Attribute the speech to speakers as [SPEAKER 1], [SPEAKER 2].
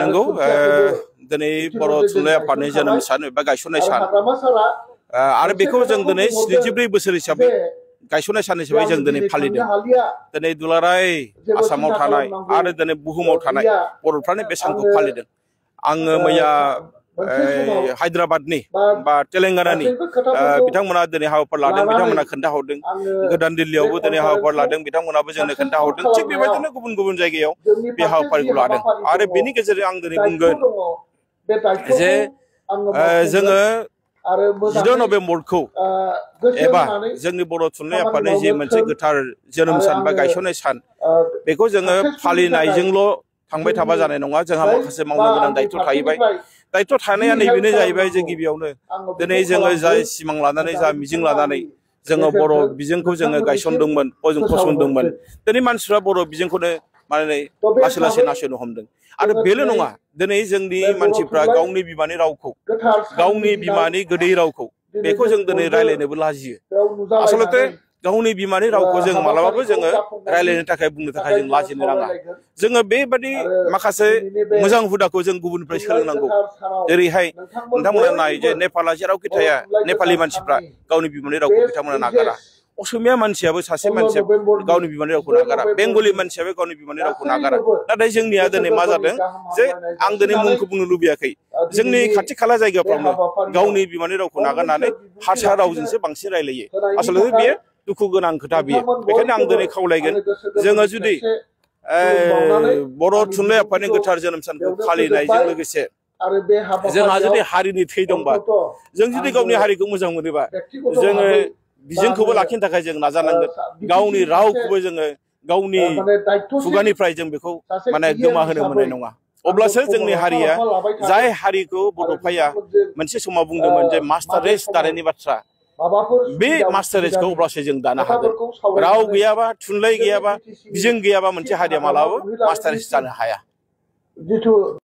[SPEAKER 1] नंगौ दिनै बर' थुनलाइ आफादनि जोनोम सान एबा गायसननाय सान आरो बेखौ जों दिनै 74 बोसोर हिसाबै गायसननाय सान हिसाबै जों दिनै फालिदों। दिनै दुलाराय आसामाव थानाय आरो दिनै बुहुमाव थानाय बर'फ्रानो बे सानखौ फालिदों। आङो मैया हायद्राबादनि बा तेलेंगानानि बिथांमोना दिनै हाबाफारि लादों, बिथांमोना खोन्थाहरदों। गोदान दिल्लीयावबो दिनै हाबाफारि लादों, बिथांमोनाबो जोंनो खोन्थाहरदों। थिग बेबायदिनो गुबुन गुबुन जायगायाव बे हाबाफारिखौ लादों आरो बेनि गेजेरजों आं दिनै बुंगोन जे जोङो 14 नभेम्बरखौ एबा जोंनि बर' थुनलाइ आफादनि जे मोनसे गोथार जोनोम सान बा गायसननाय सान बेखौ जोङो फालिनायजोंल' थांबाय थाबा जानाय नङा। जोंहा माखासे मावनो गोनां दायित्व थाहैबाय। दायित्व थानाया नैबेनो जाहैबाय जे गिबियावनो दिनै जोङो जाय सिमां लानानै जा मिजिं लानानै जोङो बर' बिजोंखौ जोङो गायसनदोंमोन, फसंदोंमोन। दिनै मानसिफ्रा बर' बिजोंखौनो माने लासै लासै नासयनो हमदों। आरो बेल' नङा, दिनै जोंनि मानसिफ्रा गावनि बिमानि रावखौ, गावनि बिमानि गोदै रावखौ बेखौ जों दिनै रायज्लायनोबो लाजियो। आसलते गावनि बिमानि रावखौ जों मालाबाबो जोङो रायज्लायनो थाखाय बुंनो थाखाय जों लाजिनो नाङा। जोङो बेबादि माखासे मोजां हुदाखौ जों गुबुननिफ्राय सोलोंनांगौ। जेरैहाय नोंथांमोना नाय जे नेपाला जेरावखि थाया नेपालि मानसिफ्रा गावनि बिमानि रावखौ बिथांमोना नागारा। असमिया मानसियाबो सासे मानसिया गावनि बिमानि रावखौ नागारा, बेंगलि मानसियाबो गावनि बिमानि रावखौ नागारा। नाथाय जोंनिया दिनै मा जादों जे आं दिनै मुंखौ बुंनो लुबैयाखै, जोंनि खाथि खाला जायगाफ्रावनो गावनि बिमानि रावखौ नागारनानै हारसा रावजोंसो बांसिन रायलायो। आसलते बेयो दुखु गोनां खोथा बियो। बेखायनो आं दिनै खावलायगोन, जोङो जुदि बर' थुनलाइ आफादनि गोथार जोनोम सानखौ फालिनायजों लोगोसे जोंहा जुदि हारिनि थै दंबा, जों जुदि गावनि हारिखौ मोजां मोनोबा, जोङो बिजोंखौबो लाखिनो थाखाय जों नाजानांगोन। गावनि रावखौबो जोङो गावनि खुगानिफ्राय जों बेखौ माने गोमाहोनो मोननाय नङा। अब्लासो जोंनि हारिया, जाय हारिखौ बड'फाया मोनसे समाव बुंदोंमोन जे मास्टार रेस दानायनि बाथ्रा, बे मास्टार रेसखौ अब्लासो जों दानो हागोन। राव गैयाबा, थुनलाइ गैयाबा, बिजों गैयाबा मोनसे हारिया मालाबाबो मास्टार रेस जानो हाया।